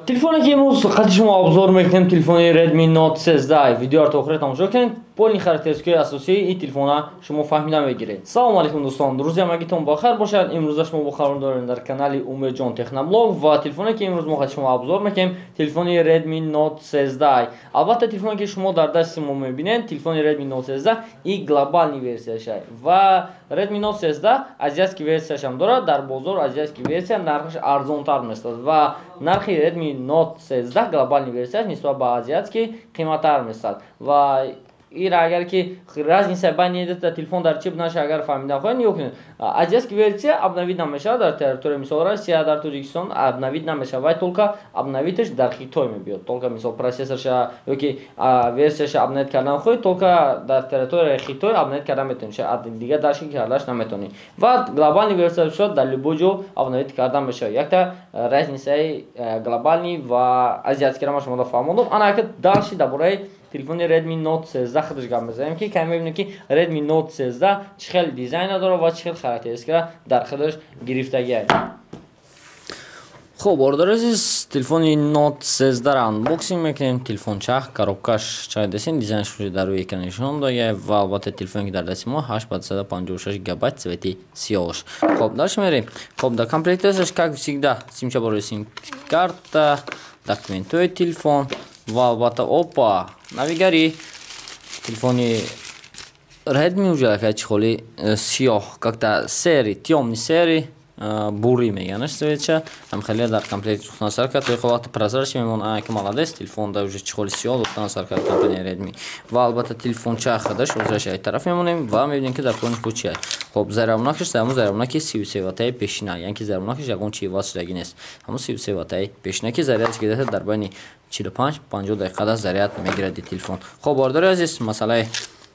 Телефоне, ки имрӯз қати шумо обзор мекунем, телефони Redmi Note 13. Видеоро то охире тамошо кунед, полный характеристикаи асосии ин телефона шумо фаҳмида мегиред. Салому алейкум, дӯстон, рӯзи ҳамагитон бахайр бошад. Имрӯза шумо бо дорем дар канали Умедҷон Техноблог ва телефоне, ки имрӯз мо қати шумо обзор мекунем, телефони Redmi Note 13. Албатта, телефоне, ки шумо дар дасти мо мебинед, телефони Redmi Note 13 и глобальный версияша ва Redmi Note 13 азиатский версияшам дорад. Дар бозор азиатский версия нархаш арзонтар местад ва нархи Redmi Note 13 глобальный версияш нисбат ба азиатский қиматтар местад. Ва ира агар ки разница байни дута телефон дар чип наша, агар фаҳмида хоҳед, нигоҳ кунед: азиатский версия обновить намешавад дар территория, мисол, Россия, дар Тоҷикистон обновить намешавад, вай только обновиташ дар Хитой мебиёд. Только, мисол, процессорша ёки версияша обновить кардан хоҳед, только дар территорияи Хитой обновить кардан метавонед, дигар дашки кардаш наметавонед. Ва глобальный версия шуд, дар любой ҷо обновить кардан мешавад. Якта разницаи глобальный ва азиатскийро ма шумо фаҳмондам. Ана ака, дальше дар бораи телефони Redmi Note 13 худаш гап мезанем, ки каме мебинем, ки Redmi Note 13 чӣ хел дизайна дорад ва чӣ хел характеристикара дар худаш гирифтагиай. Хуб, бародари азиз, телефони Note 13-ро unboxing мекунем. Телефонча, коробкаш чай десен, дизайнаш дар рӯи экран нишон додага. Ва албатта, телефоне, ки дар дасти мо, 8 ба 256 гигабайт, цвети сиёҳш. Хуб, дальше мерем. Хуб, дар комплектацияш, как всегда, симча барои сим карта, документҳои телефон ва албатта, опа, навигари телефони Redmi уже якай чехоли сиёҳ, как-то серый, тёмный серый, бурый меганаш цветша ҳам хеле дар комплект духтан сар кард. То вақти прозрачный мемон. Ки молодец, телефон да уже чехоли сиёҳ духтан сар кард компания Redmi. Ва албатта, телефонча хадаш озаш ай тараф мемонем ва мебинем, ки дар поинш бо чи. Хоб, заряднакаш ҳамон заряднаки 33 ваттаи пешина, яъне ки заряднакаш ягон чи иваз шудагӣ нест, ҳамон 33 ваттаи пешина, ки зарядаш гирифта дар байни 45 50 дақиқада заряд мегирад телефон. Хоб, бародари азиз, масъалаи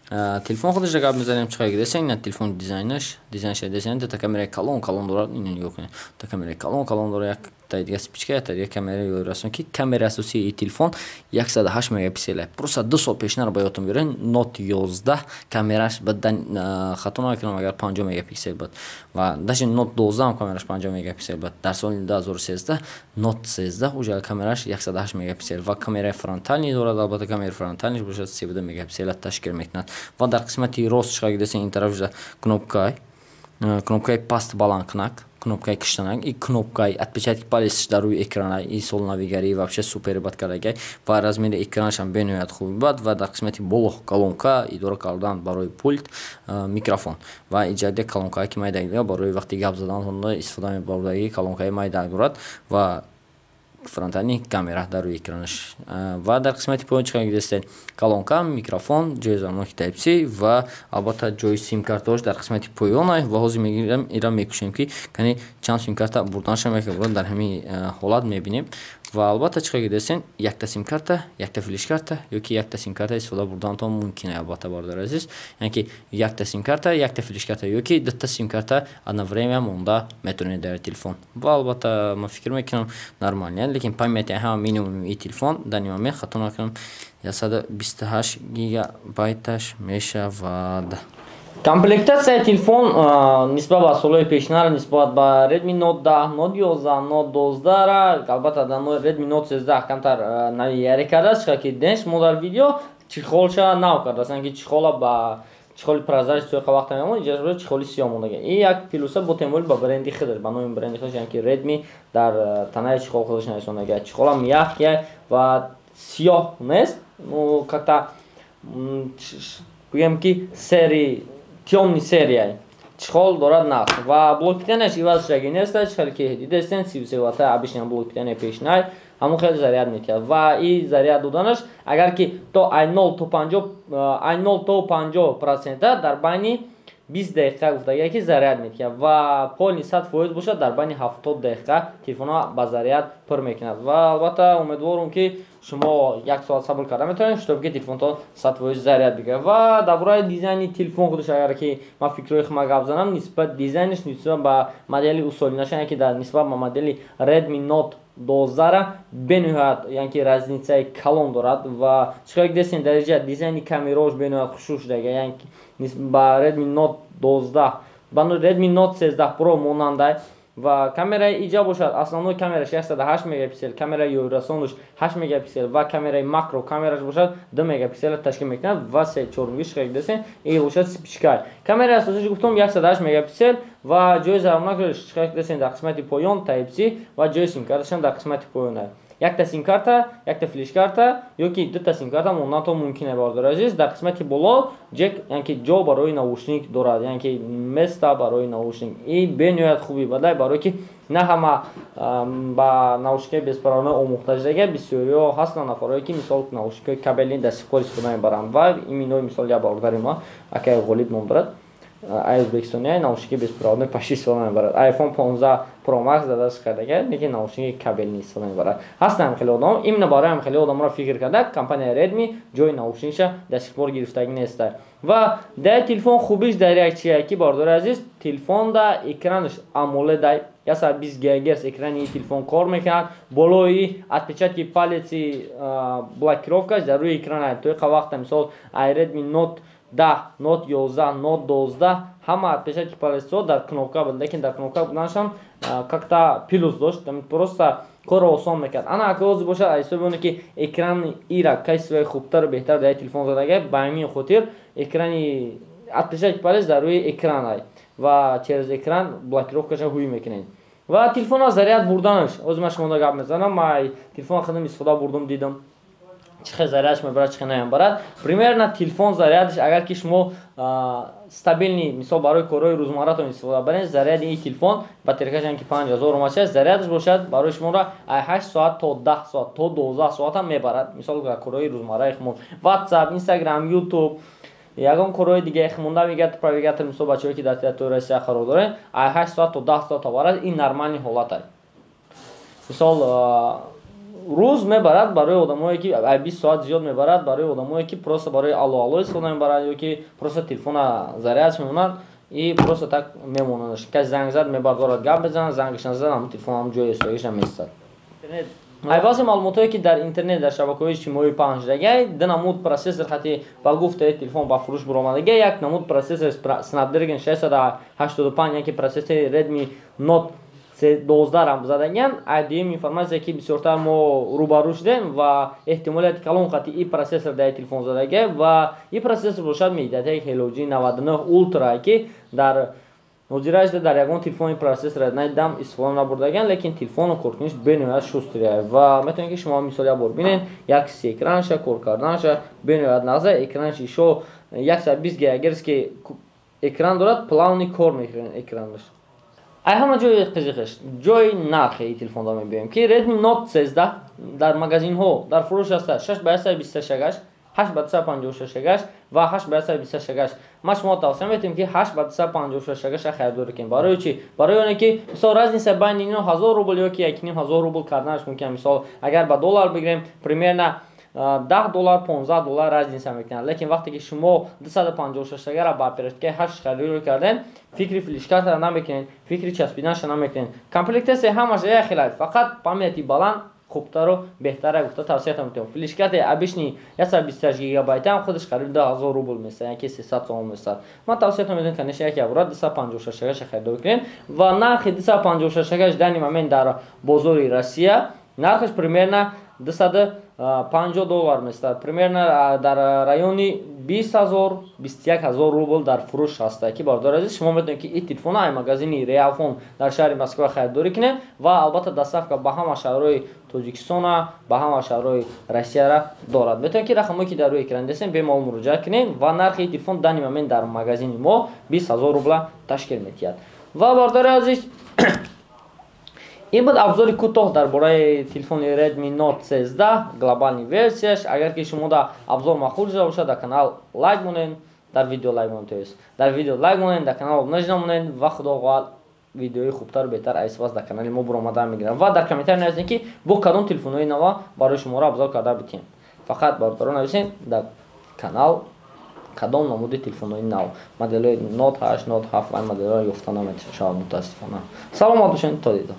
телефон худаш гап мезанем. Чӣ қадр десен, ина телефон дизайнаш десен, та камераи калон калон дорад. Ина нигоҳ кунед, та камераи калон калон дорад, як та дига вспышка, як та дига камераи расон, ки камераи асосии телефон 108 мегапиксел. Просто 2 сол пешнаро ба ёдтон биёред, Note 11 камераш хато накунам агар 50 мегапиксел буд ва даже Note 12 ҳам камераш 50 мегапиксел буд. Дар соли 2013 Note 13 уже камераш 108 мегапиксел ва камераи фронтальный дорад. Албатта, камераи фронтальныйш бошад, 32 мегапиксела ташкил мекунад. Ва дар қисмати рост чиқа десен, ин тараф кнопкаи паст баланд кунак, кнопкаи киштанак и кнопкаи отпечатки палец дар рӯи экрана. И сол навигарӣ вообще супер бад кардагай ва размери экранашам бениҳоят хуби бад. Ва дар қисмати боло колонка идора кардан барои пульт, микрофон ва иҷаде колонкае, ки майда, барои вақти гап задан истифода мебардаги колонкаи майда дорад ва фронтальный камера дар рӯи экранаш. Ва дар қисмати поён чӣ дидастед? Колонка, микрофон, ҷои зарядноки Type-C ва албатта ҷои симкартаош дар қисмати поёна. Ва ҳозир мегирам, ира мекушем, ки кани чанд симкарта бурданаша мекунад. Дар ҳамин ҳолат мебинем. Ва албатта, чӣ дидастен, якта симкарта, якта флешкарта ёки якта симкарта истифода бурданатон мумкин. Албатта, бародари азиз, яъне ки якта симкарта, якта флешкарта ёки дута симкарта одновременно монда метавонед дар телефон. Ва албатта, ман фикр мекунам, нормально, лекин памяти ҳама минимум и телефон дар ин момент, хато накунам, 128 гигабайташ мешавад. Комплектатсияи телефон нисбат ба солҳои пешинара, нисбат ба Redmi Note 10, Note 11, Note 12, албатта, дар Redmi Note 13 камтар навигари кардааст. Чӣ ки дидем шумо дар видео, чехолша нав кардааст, яъне ки чехола ба чехоли прозрачный соқа вақта мемон, иҷоза чехоли сиёҳ мондаги. И як плюса бо темоли ба бренди худаш, ба номи бренди худаш, яъне ки Redmi дар танаи чехол худаш нависондаги. Чехолам мягкий ва сиёҳ нест, ну, как-то гӯем, ки серый, тёмный серый чехол дорад нақш. Ва блок питанияш иваз шудагӣ нест. Хеле ки дидестен, 33 ватта обычный блок питания пешинай, ҳамон хеле заряд метиҳад. Ва и заряд доданаш, агар ки то ай 0 то 50, ай 0 то 50% дар байни 20 дақиқа гуфтагия, ки заряд метиҳад ва полный 100% бошад, дар байни 70 дақиқа телефонро ба заряд пур мекунад. Ва албатта, умедворум, ки шумо як соат сабр карда метавонед, чтобы ки телефонтон 100% заряд бигирад. Ва дар бораи дизайни телефон худаш, агар ки ман фикрҳои хума гап занам, нисбат дизайнаш нисбат ба модели усолинаша, яъне ки дар нисбат ба модели Redmi Note 12 бениҳоят, яъне ки разницаи калон дорад. Ва чӣ дидестем, дариҷа дизайни камераош бениҳоят хушрӯ шудага, яъне ба Redmi Note 12, ба Redmi Note 13 Pro монандай. Ва камераи иҷа бошад, основной камераш 108 мегапиксел, камераи ёрирасонаш 8 мегапиксел ва камераи макро камераш бошад 2 мегапиксел ташкил мекунад. Ва се чорумгиш десен и бошад вспышка. Камераи асосиш гуфтам 108 мегапиксел ва ҷои зарбнакаш десен дар қисмати поён Type-C ва ҷои симкарташам дар қисмати поён. Якта симкарта, якта флешкарта ёки дута симкарта мондан то мумкин, бародари азиз. Дар қисмати боло ҷек, яъне ки ҷо барои наушник дорад, яъне ки место барои наушник. И бениҳоят хуби бадай, барое ки на ҳама ба наушникҳои беспроводной омӯхта шудага, бисёриҳо ҳастанд нафарое, ки мисол наушникҳои кабелӣ до сих пор истифода мебаранд. Ва имино мисол як бародари ма, акай Ғолиб ном дорад, ай Ӯзбекистония, наушники беспроводной паши истифода мебарад. iPhone 15 Pro Max дар даст кардага, лекин наушники кабелӣ истифода мебарад. Ҳастанд хеле одам, именно барои хеле одамро фикр карда, компания Redmi ҷои наушникша до сих пор гирифтагӣ неста. Ва дар телефон хубиш дар як чие, ки, бародари азиз, телефонда экранаш AMOLED, 120 ГГц экрани телефон кор мекунад. Болои отпечатки палец, блокировкаш дар рӯи экран. То иқа вақта мисол Redmi Note 10, Note 11, Note 12 ҳама отпечатки палецҳо дар кнопка буд, лекин дар кнопка буданашам как-то плюс дошт, просто корро осон мекард. Ана ака ҳозир бошад, аз ҳисоби оне ки экрани ира качествои хубтару беҳтар дар телефон задага, ба ҳамин хотир экрани отпечатки палец дар рӯи экран ай ва через экран блокировкаша ҳуй мекунед. Ва телефонро заряд бурданаш, ҳозир ман шумода гап мезанам, ман телефон худам истифода бурдум, дидам чӣ хел зарядш мебарад, чӣ хел намебарад. Примерно телефон зарядш, агар ки шумо стабильный, мисол барои корҳои рӯзмарратон истифода баред, заряди ин телефон, батарейкаш ки 5000 омадша, зарядш бошад барои шуморо ай 8 соат то 10 соат, то 12 соатам мебарад. Мисол корҳои рӯзмарраи хумон, WhatsApp, Instagram, YouTube, ягон корҳои дигаи хумон, навигатор, провигатор, мисол бачаҳое ки дар территорияи Россия қарор доред, ай 8 соат то 10 соат барад. Ин нормальный ҳолат ай. Мисол рӯз мебарад барои одамое ки ай 20 соат зиёд мебарад, барои одамое ки просто барои алло алло истифода мебарад ё ки просто телефона зарядш мемонад и просто так мемонад. Каси занг зад, мебардорад, гап мезанад, зангаш назад, ҳамн телефон ҳам ҷои истогиша местад. Ай баъзе маълумотое, ки дар интернет, дар шабакаҳои иҷтимоӣ паҳн шудагай, ду намуд процессор хати ба гуфтаи телефон ба фурӯш буромадагай. Як намуд процессор Snapdragon 685, яке процессори Redmi Note 12 задагиян. Ай дуюм информатсия, ки бисёртар мо рӯбарӯ шудем, ва эҳтимолияти калон қати и процессор дар телефон задагай ва и процессор бошад MediaTek Helio G99 Ultra, ки дар ҳозирашда дар ягон телефони процессор надидам, истифода набурдаган, лекин телефону коркуниш бениҳоят шустрия. Ва метавонед, ки шумо мисол як бор бинед як экранша, кор карданаша бениҳоят нағза. Экранаш ишо 120 ГГц ки экран дорад, плавный кор мекунад экранаш. Ай ҳама ҷои қизиқиш ҷои нархи телефонро мебиёем, ки Redmi Note 13 дар магазинҳо дар фурӯш аст 6 ба 126, 8 ба 256 ва 8 ба 126. Ман шумо тавсия метавонем, ки 8 ба 256 харидорӣ кунем. Барои чӣ? Барои оне ки мисол разница байни ино 1000 рубл ё ки 1500 рубл карданаш мумкин. Мисол агар ба доллар бигирем, примерно 10 доллар, 15 доллар разница мекунад. Лекин вақте ки шумо 256 ба оперативкаи 8 харидорӣ кардем, фикри флешкартара намекунед, фикри часпиданаша намекунед. Комплектация ҳамаша як хел, фақат памяти баланд хубтару беҳтара гуфта тавсиятам метавонам. Флешкарти обычный 128 гигабайтам худаш қариб 2000 рубл месад, яке 300 сомон месад. Ман тавсиятам медиҳам, конечно, яке авра 256 харидорӣ кунед. Ва нархи 256 данный момент дар бозори Россия нархаш примерно 250 доллар местад, примерно дар райони 20 000, 21 000 рубл дар фурӯш ҳаста. Ки бародари азиз, шумо метавонед, ки ин телефона ай магазини Реалфон дар шаҳри Москва харидорӣ кунед ва албатта доставка ба ҳама шаҳрҳои Тоҷикистона, ба ҳама шаҳрҳои Россияра дорад. Метавонед, ки рақамҳое, ки дар рӯи экран дестем, бемалол муроҷиат кунед. Ва нархи телефон данный момент дар магазини мо 20 000 рубла ташкил медиҳад. Ва бародари азиз, ин буд обзори кӯтоҳ дар бораи телефони Redmi Note 13 глобальный версияш. Агар ки шумо да обзор маъқул шуда бошад, дар канал лайк монед, дар видео лайк монед, то есть дар видео лайк монед, дар канал обуна намонед. Ва худо хоҳад, видеои хубтару беҳтар айсвас дар канали мо буромада мегирам. Ва дар комментарий нависед, ки бо кадом телефонҳои нава барои шуморо обзор карда битем. Фақат бародаро, нависед дар канал кадом намуди телефонҳои нав, моделҳои Note 8, Note 7 ва моделҳоро ёфта намешавад, мутаассифона. Саломат бошед, то дидор.